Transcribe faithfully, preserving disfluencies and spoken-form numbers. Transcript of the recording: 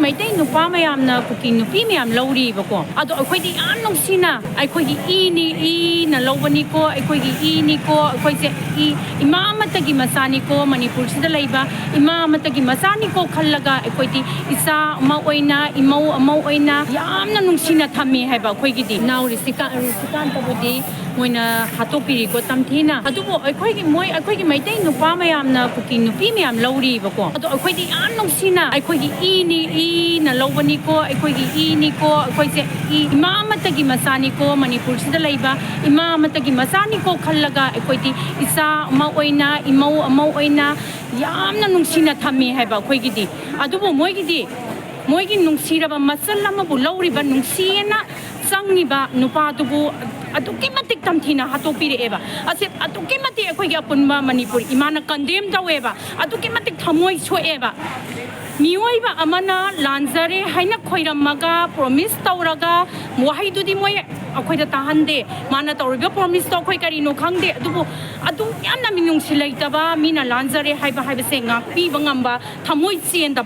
ꯃꯩꯇꯩ ꯅꯨꯄꯥ ꯃꯌꯥꯝꯅ ꯀꯨꯀꯤ ꯅꯨꯄꯤ ꯃꯌꯥꯝ ꯂꯧꯔꯤꯕꯀꯣ, ꯑꯗꯣ ꯑꯩꯈꯣꯏꯗꯤ ꯌꯥꯝ ꯅꯨꯡꯁꯤꯅ, ꯑꯩꯈꯣꯏꯒꯤ ꯏꯅꯤ, ꯏꯅ ꯂꯧꯕꯅꯤꯀꯣ, ꯑꯩꯈꯣꯏꯒꯤ ꯏꯅꯤꯀꯣ, ꯑꯩꯈꯣꯏꯁꯦ ꯏ, ꯏꯃꯥ ꯑꯃꯠꯇꯒꯤ ꯃꯆꯥꯅꯤꯀꯣ, ꯃꯅꯤꯄꯨꯔꯁꯤꯗ ꯂꯩꯕ ꯏꯃꯥ ꯑꯃꯠꯇꯒꯤ ꯃꯆꯥꯅꯤꯀꯣ ꯈꯜꯂꯒ ꯑꯩꯈꯣꯏꯗꯤ ꯏꯆꯥ ꯑꯃ ꯑꯣꯏꯅ, ꯏꯃꯧ ꯑꯃ ꯑꯣꯏꯅ ꯌꯥꯝꯅ ꯅꯨꯡꯁꯤꯅ ꯊꯝꯃꯤ ꯍꯥꯏꯕ꯫ ꯑꯩꯈꯣꯏꯒꯤꯗꯤ ꯏꯅꯥꯎ ꯔꯤꯁꯤꯀꯥ-, ꯔꯤꯁꯤꯀꯥꯟꯇꯕꯨꯗꯤ ꯃꯣꯏꯅ ꯍꯥꯠꯇꯣꯛꯄꯤꯔꯤꯀꯣ ꯇꯝꯊꯤꯅ꯫ ꯑꯗꯨꯕꯨ ꯑꯩꯈꯣꯏꯒꯤ, ꯃꯣꯏ, ꯑꯩꯈꯣꯏꯒꯤ ꯃꯩꯇꯩ ꯅꯨꯄꯥ ꯃꯌꯥꯝꯅ ꯀꯨꯀꯤ ꯅꯨꯄꯤ ꯃꯌꯥꯝ ꯂꯧꯔꯤꯕꯀꯣ, ꯑꯗꯣ ꯑꯩꯈꯣꯏꯗꯤ ꯌꯥꯝ ꯅꯨꯡꯁꯤꯅ, ꯑꯩꯈꯣꯏꯒꯤ ꯏꯅꯤ, ꯏꯅ ꯂꯧꯕꯅꯤꯀꯣ, ꯑꯩꯈꯣꯏꯒꯤ ꯏꯅꯤꯀꯣ, ꯑꯩꯈꯣꯏꯁꯦ ꯏ, ꯏꯃꯥ ꯑꯃꯠꯇꯒꯤ ꯃꯆꯥꯅꯤꯀꯣ, ꯃꯅꯤꯄꯨꯔꯁꯤꯗ ꯂꯩꯕ ꯏꯃꯥ ꯑꯃꯠꯇꯒꯤ ꯃꯆꯥꯅꯤꯀꯣ ꯈꯜꯂꯒ ꯑꯩꯈꯣꯏꯗꯤ ꯏꯆꯥ ꯑꯃ ꯑꯣꯏꯅ, ꯏꯃꯧ ꯑꯃ ꯑꯣꯏꯅ ꯌꯥꯝꯅ ꯅꯨꯡꯁꯤꯅ ꯊꯝꯃꯤ ꯍꯥꯏꯕ ꯑꯩꯈꯣꯏꯒꯤꯗꯤ꯫ ꯑꯗꯨꯕꯨ ꯃꯣꯏꯒꯤꯗꯤ, ꯃꯣꯏꯒꯤ ꯅꯨꯡꯁꯤꯔꯕ ꯃꯆꯜ ꯑꯃꯕꯨ ꯂꯧꯔꯤꯕ, ꯅꯨꯡꯁꯤꯌꯦꯅ ꯆꯪꯉꯤꯕ ꯅꯨꯄꯥꯗꯨꯕꯨ ꯑꯗꯨꯛꯀꯤ ꯃꯇꯤꯛ ꯇꯝꯊꯤꯅ ꯍꯥꯠꯇꯣꯛꯄꯤꯔꯛꯑꯦꯕ꯫ ꯑꯁꯤ ꯑꯗꯨꯛꯀꯤ ꯃꯇꯤꯛ ꯑꯩꯈꯣꯏꯒꯤ ꯑꯄꯨꯟꯕ ꯃꯅꯤꯄꯨꯔ ꯏꯃꯥꯅ condemn ꯇꯧꯋꯦꯕ, ꯑꯗꯨꯛꯀꯤ ꯃꯇꯤꯛ ꯊꯃꯣꯏ ꯁꯣꯛꯑꯦꯕ꯫ ꯃꯤꯑꯣꯏꯕ ꯑꯃꯅ ꯂꯥꯟꯖꯔꯦ ꯍꯥꯏꯅ ꯈꯣꯏꯔꯝꯃꯒ, ꯄ꯭ꯔꯣꯃꯤꯁ ꯇꯧꯔꯒ, ꯋꯥꯍꯩꯗꯨꯗꯤ ꯃꯣꯏ ꯑꯩꯈꯣꯏꯗ ꯇꯥꯍꯟꯗꯦ꯫ ꯃꯥꯅ ꯇꯧꯔꯤꯕ ꯄ꯭ꯔꯣꯃꯤꯁꯇꯣ ꯑꯩꯈꯣꯏ ꯀꯔꯤꯅꯣ ꯈꯪꯗꯦ꯫ ꯑꯗꯨꯕꯨ ꯑꯗꯨꯛ ꯌꯥꯝꯅ ꯃꯤꯅꯨꯡꯁꯤ ꯂꯩꯇꯕ, ꯃꯤꯅ ꯂꯥꯟꯖꯔꯦ ꯍꯥꯏꯕ ꯍꯥꯏꯕꯁꯦ ꯉꯥꯛꯄꯤꯕ ꯉꯝꯕ ꯊꯃꯣꯏ ꯆꯦꯟꯗꯕ